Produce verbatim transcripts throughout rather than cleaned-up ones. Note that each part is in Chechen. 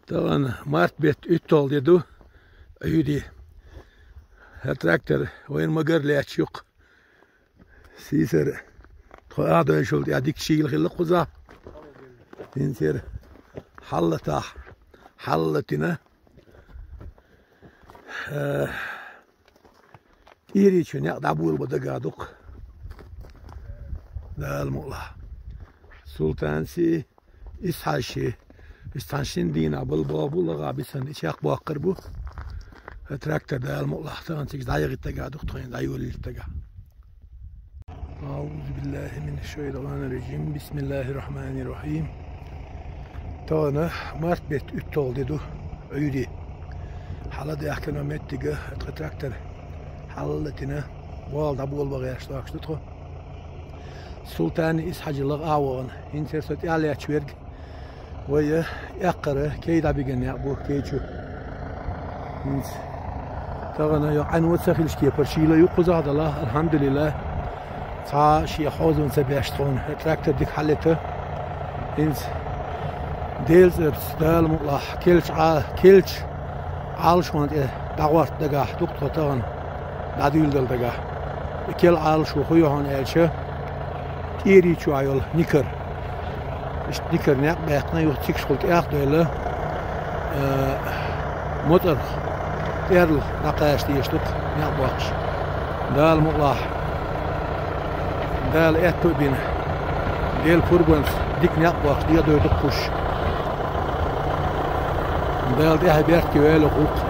Тахана март бетта уьтталгӀа де ду, Ӏуьйре. ХӀара трактор вайна ма-гарра лаьтташ ю-кх. Сийсара тхо Ӏадойшал тӀехь дика шийла хилла кхузахь. ХӀинца яра хьаллатахь, хьаллатина. Э, ТӀерий чу некъ дӀаболабан дагадо-кх. Дала мукъалахь. Султанций, Исхьажий, иштта цхьана шина дийнахь бала боху бу, лагӀа бисина и чекхбоккхур бу. ХӀара трактор, Дала мукъалахь, тахана цига дӀайигӀийта дагадо-кх тхоьга, дӀайолийта дагахь. أعوذ بالله من الشيطان الرجيم. بسم الله الرحمن الرحيم. Тахана март бетта уьтталгӀа де ду, Ӏуьйре. Хьала даьхкина меттиг, тха трактор хьаллатина, болх дӀаболабан гӀерташ дохкуш ду тхо. Султанций, Исхьажий лагӀа а вахана, хӀинца яра со тӀехь лаьтташ верг. Вай эккхара кей дӀабигина некъ бу, кей чу. ХӀинца тахана йо Ӏаьнан ца хилча кепара шийла ю кхузахь, Дала, алхьамдулиллахӀ. Цхьа а шен хьозан ца беш тхуна, трактор дика хьаллита. ХӀинца Делан цӀарца, Дала мукъалахь, керлачу Ӏа-, керлачу Ӏалашонна тӀе дӀагӀорта дагахь ду-кх тхо тахана, дӀадуьйладала дагахь. И керла Ӏалашо хӀун ю хьуна аьлча, ТӀерий чохь йолу никар. Иштта никар некъ баьккхина, юха цигахула тӀех а девлла, э, моцӀарх тӀерла дӀакхача дезаш ду-кх некъ боккхуш. Дала мукъалахь, Дала аьтто а бина, Делан пурбанца дика некъ боккхуш дӀадойду-кх уьш. Дала тӀаьхье беркате йойла гӀуллакх.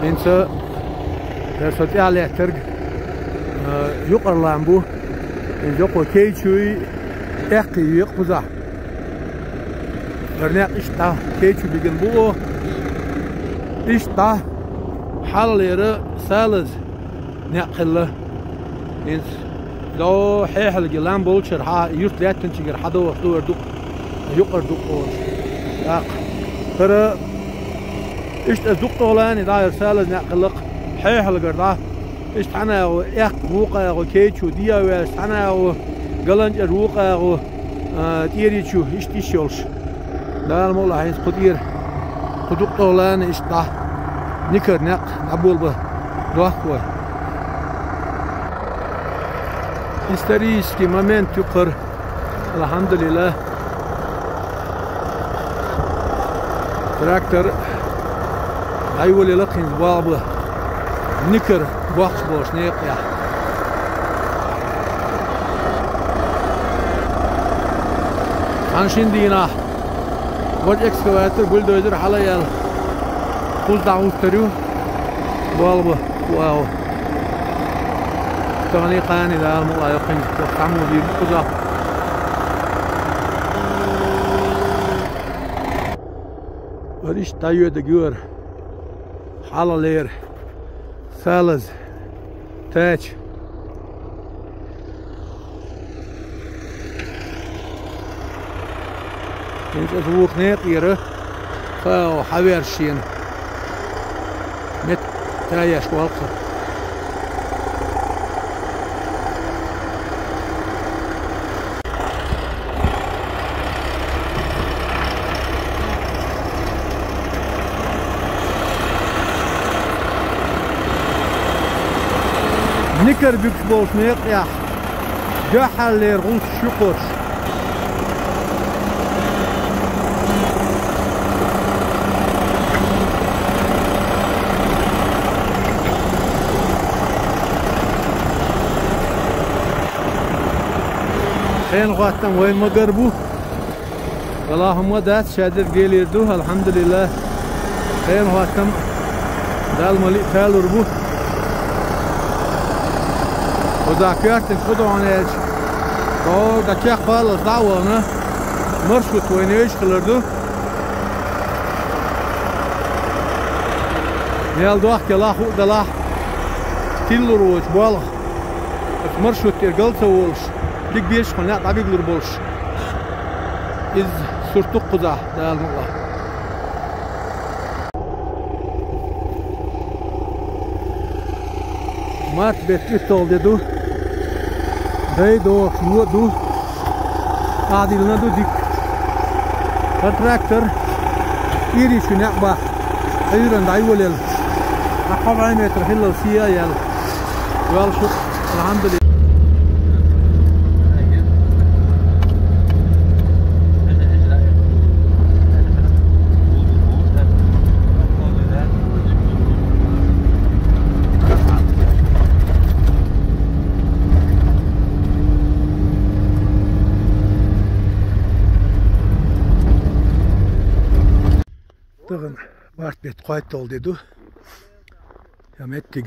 ХӀинца хӀара со тӀехь лаьттарг, а, юкъара лам бу. ХӀинца йоккхо кей чуй, эккхий юй кхузахь. ХӀара некъ иштта дӀа кей чу бигина бу оха. Иштта дӀа хьалхалера салаза некъ хилла. ХӀинца дӀо хьехалге лам болчара хьа, юрт лаьттинчигара хьадогӀуш ду хӀара дукъ, юкъара дукъ олуш. ТӀаккха хӀара иштта дуккха а лайна дӀа хӀара салаза некъ хилла-кх, хьехалгара дӀа. Иштта цхьана агӀо эккха, вукху агӀо кей чу дӀа а ваьлча, цхьана агӀо галанчӀара, вукху агӀо, а, тӀерий чу, иштта йиш йолуш. Дала мукъалахь, хӀинца кху тӀера, кху дуккха а лайна иштта дӀа никар некъ дӀаболабан дохку вай. Исторический момент ю-кх хӀара, алхьамдулиллахӀ. Трактор дӀайолаелла-кх хӀинца болх бан никар боккхуш болчу некъехь. Цхьана шина дийнахь важа экскаватор, бульдозер хьала а яьлла, кхуза дӀахӀуттур ю болх бан кху агӀо. Тахана а, кхана а, Дала мукъалахь, йоккхуьнга, йоккха хӀума дийр ду кхузахь. ХӀара иштта дӀайоьдург ю хӀара хьалхалера салаза тача. ХӀинца аса вукху некъера кху агӀо хьаверза шена меттан таяш валкха. Никар буьгуш болчу некъехь дуьххьарлера гӀулч ю кхуьш. Хенан хӀоттам вайна ма-гарра бу. Валлахьи, хӀумма дац, шадерг Делера ду, алхьамдулиллахӀ. Хенан хӀоттам Далла ма-лиъ талур бу. Кхузахь коьртаниг хӀун ду хьуна аьлча, о, дан чекхваллалц дӀа а вахана, маршрут вайна йовзуш хилар ду. Мел дохкелахь, хӀуъа далахь, тиллур воцу болх оцу маршрут тӀера гал ца волуш, дика безаш хьуна некъ дӀабигалур болуш. Иза сурт ду кхузахь, Дала мукъалахь. Март бетта уьтталгӀа де ду. Дай дохуш вон а ду. Ӏадиллина ду дика. ХӀара трактор Иричу некъ баха. Ӏуьйранна дӀайолаелла. Даккха бӀе метр хиллал сий яьлла. Ваьлла шу, алхьамдулиллахӀ. Тахана март бетта кхойтталгӀа де ду. Я меттиг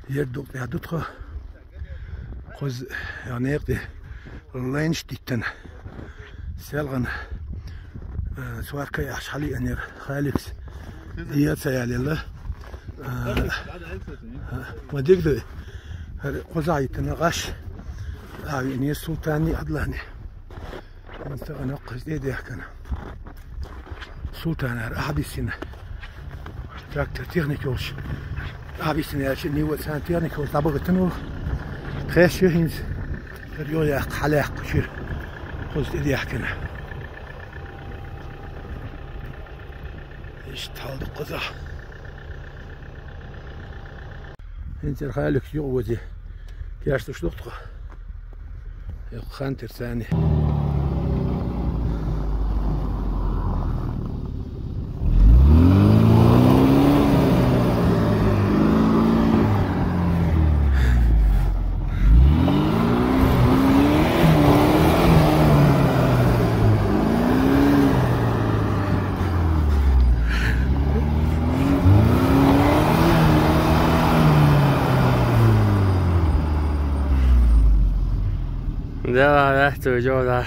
ер дукъ тӀехь ду тхо. Кхуза я некъа тӀе лайнаш диттина. Селхана, э, сварка яхаш хьалиъанера Халикс. Деза ца ялийла. Э, ма диг ду. ХӀара кхузахь йиттина гӀаш. А виъне Султани Адлани. Ин стагана кхуза тӀе дехкана. Султанара ахьа биссина. Трактор техника йолуш. Ахьа биссина аьлча, ниво царна техника йолуш дӀабахийтина ву. Тхаьш ю хӀинца. Хир йо яхка, хьалаяккха чуьра. Кхуза тӀе дехкана. Иштта хьал ду кхузахь. ХӀинца Халикс юкъа возе. Кеш луш ду тхо. Юкъа хан тера царна. Да, да, ты чё, да.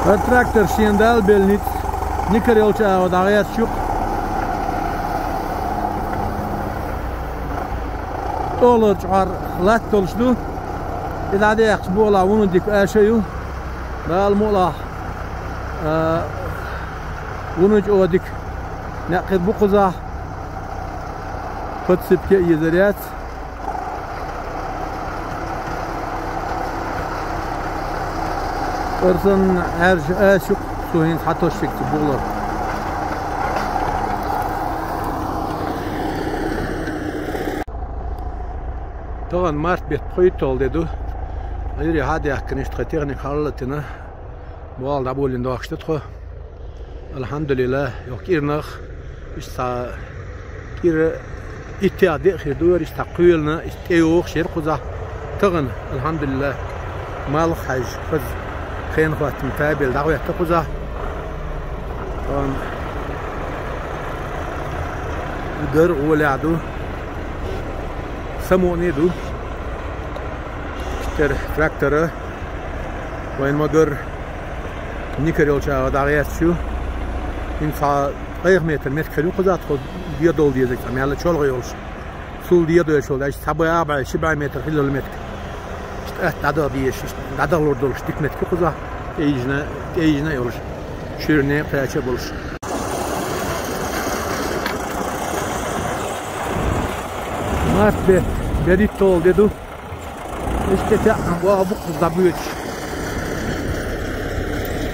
ХӀара трактор шена далла белла ницкъ никар йолчу агӀор дӀагӀерташ ю-кх. ТӀолар чкъор латта долуш ду. И дӀадаьккхича болахь вуно дика аша ю. Дала мукъалахь, а, вуно чӀогӀа дика некъ хир бу кхузахь. Подсыпка а езар яц. Арсан Ӏаьржа ас ю-кх, цо хӀинца хьан тосчиг ца бугӀлар. Тахана март бетта пхуьйтталгӀа де ду. Ӏуьйре хьа а даьхкина, иштта тхан техника хьалалатина. Болх дӀаболийна дохкуш ду тхо. АлхьамдулиллахӀ, йоккха кӀирнах, иштта цхьа кӀира иттех деа хир ду, иштта цхьа кхоьлина, иштта тӀейогӀуш яра кхузахь. Тахана, алхьамдулиллахӀ, малх хьаьжжа, хаза хенахоттам табелла дӀахӀоьттина кхузахь. Тахана гар гӀолехь ду, самукъане а ду. Тера трактора. Вайн ма-гарра, никар йолчу агӀор дӀагӀерташ ю. ХӀинца цхьа ткъех метр меттиг хир ю кхузахь тхо дедовла дезарг, цхьа мелла чолхе йолуш. Цул дедо йолуш йолу, аьшка цхьа бӀе, бӀе, ши бӀе метр хилла меттиг. Иштта атта дӀадаха дезаш, иштта дӀадахалур долуш дика меттиг ю кхузахь, тӀейижина, тӀейижина а йолуш, шуьране а кхача а болуш. Март бетта берхӀитталгӀа де ду. Иштта тӀаьхьа боху бу кхуза дӀабоьдуш.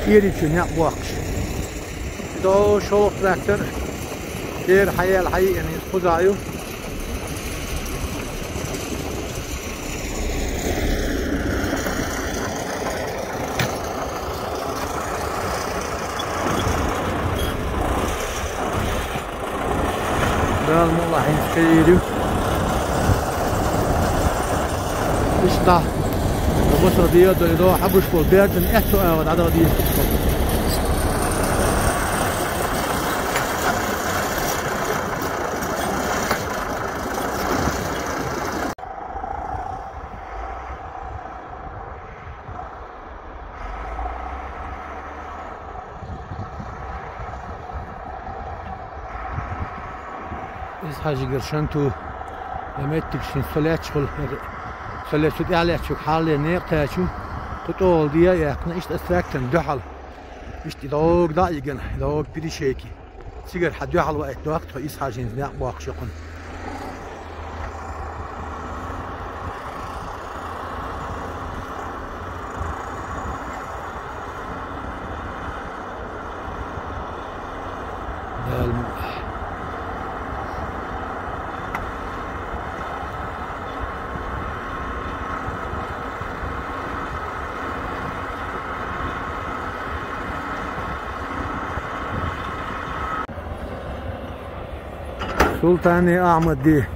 Иричу некъ бохкуш. До шолгӀа трактор. Дера хьаелла хьаеана иза кхуза ю. Дала мукъалахь хӀинца кхиийр ю. Иштта, дан баса дийо, дойдо, хьабуш болу бердан аьтту агӀо дӀадаха дийр. Иза хьажигар шанту Меттиг шин со лаьтташ хуьлу, со лаьтташ, тӀаьхьа лаьтташ хьалле некъа тачу, кху тӀогӀал де а яьккхина, иштта ас тракторна дуьхьал. Иштта и догӀу дӀа а йигина, и догӀу перешейки. Цигара хьан дуьхьал ваийта дохку тхо, иза хьажийна некъ боккхуш йоккхуна. Дала ма Султани Ахьмади.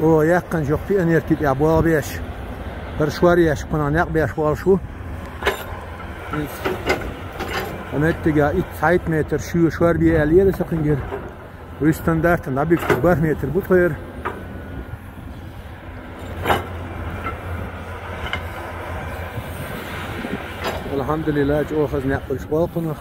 О, яьккхина чохь пионерки тӀехь болх беш. ХӀара шор еш, кхунах некъ беш волуш ву. Иза меттигехь итт цхьайтта метр шуьйра шор бе аьлла ера сан кхингера. Вуьш стандартан дӀабигча бархӀ метр бу тхоьра. Алхьамдулилла, чӀогӀа хаза некъ хуьлуш болу кхунах.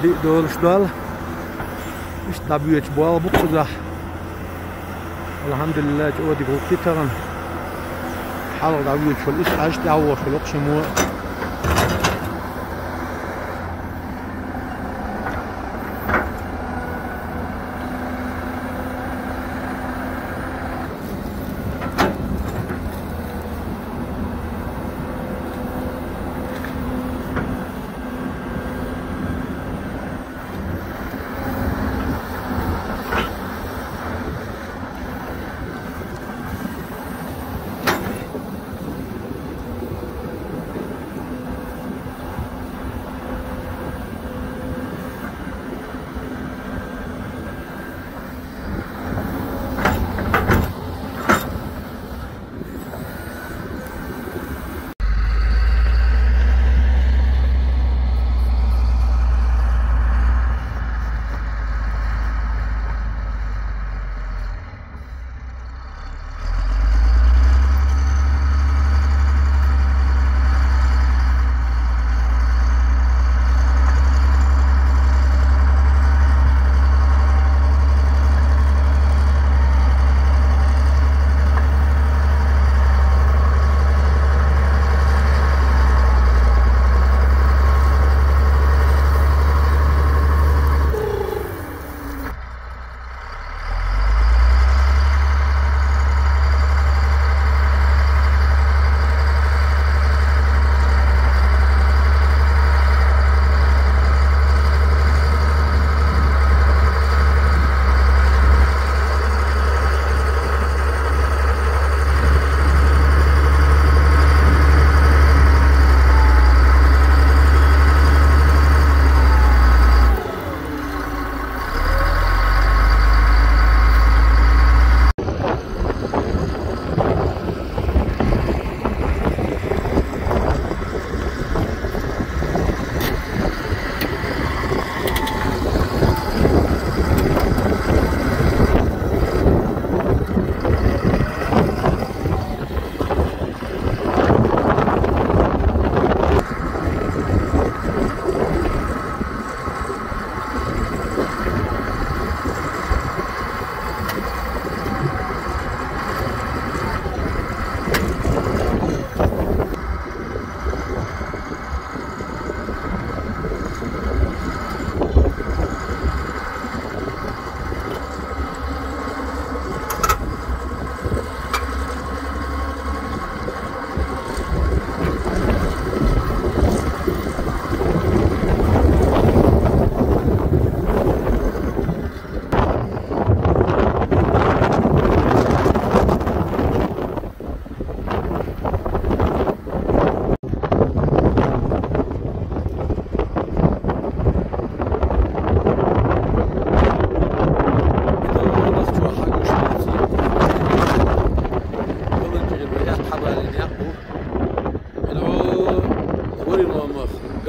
Диъ долуш дол. Иштта дӀабоьдуш болу бу кхузахь. Алхьамдулилла, чӀогӀа дика гӀуллакх ду тахана. Хьалха дӀавоьдуш волу, иштта Ӏаш тӀаьхьа вогӀуш волу ши мо.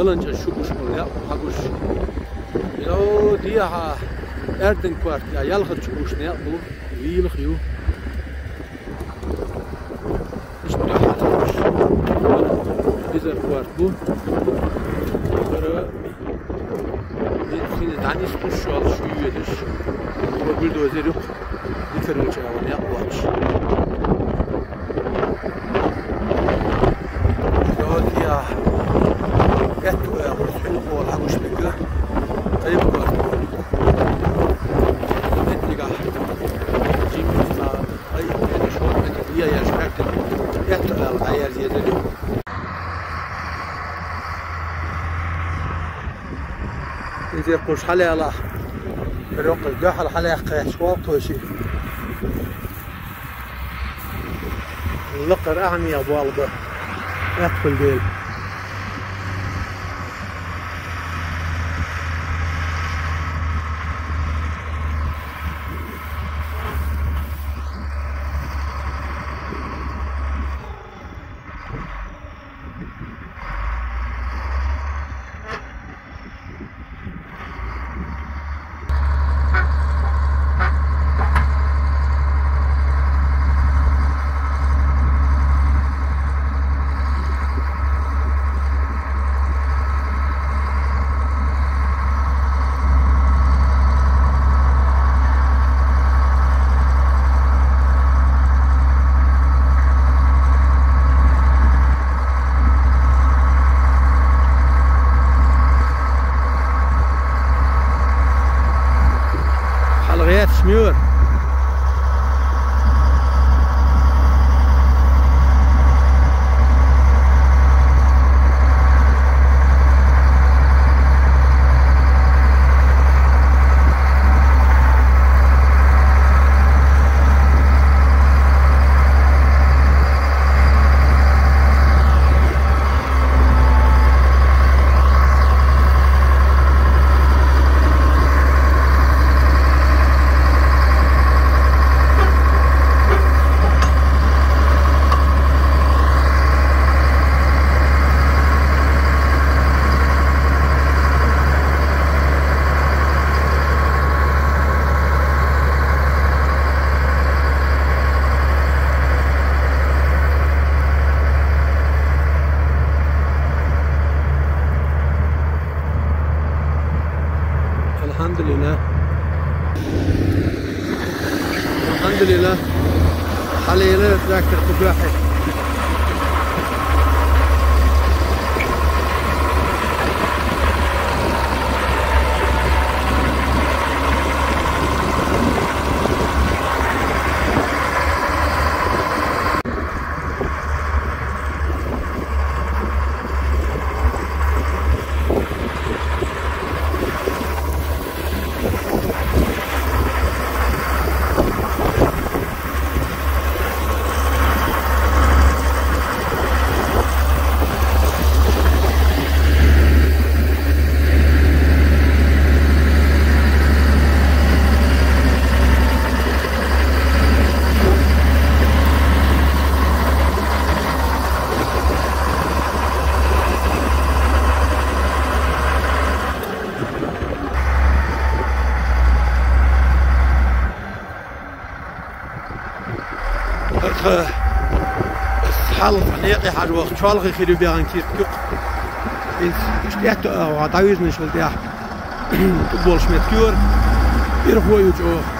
Ланча шу гуш бу, я, хьагуш. Йо, дехьа, Эрден-Корта, я, ялхарчу гуш некъ бу, вийлах ю. Иштта дуьхьал гуш. Бизар-Корта бу. Бара, бу хин дӀанисдеш йолуш ю йоьдуш. Бу бульдозер юкъ. Дикаруча ван некъ лоцуш. Йо, дехьа, геттара, хьуьнан гӀола хьагуш мега, Къайб-Корта. Меттигахь, жимма, ай, шот меттиг, я, я, шметтиг, геттара дӀаерза езар ю. Иза кхуш хьалаялахь, рокъаза дуьхьал хьалаяккха гӀерташ ву кхо ши. Лакхара ахьа мега болх бан, аьтта хуьлу дела. Хьала гӀерташ муьйра. الحمد لله. الحمد لله. Хьалаелира трактор кху дуьхьа. Тхан хьалха некъе хьажа ваха чолхе хир ю бегӀан киртиг юкъ. Иза иштта аьтту агӀо дӀавижначул тӀехьа тӀуболуш меттиг ю хӀара. Ирхо ю чӀогӀа.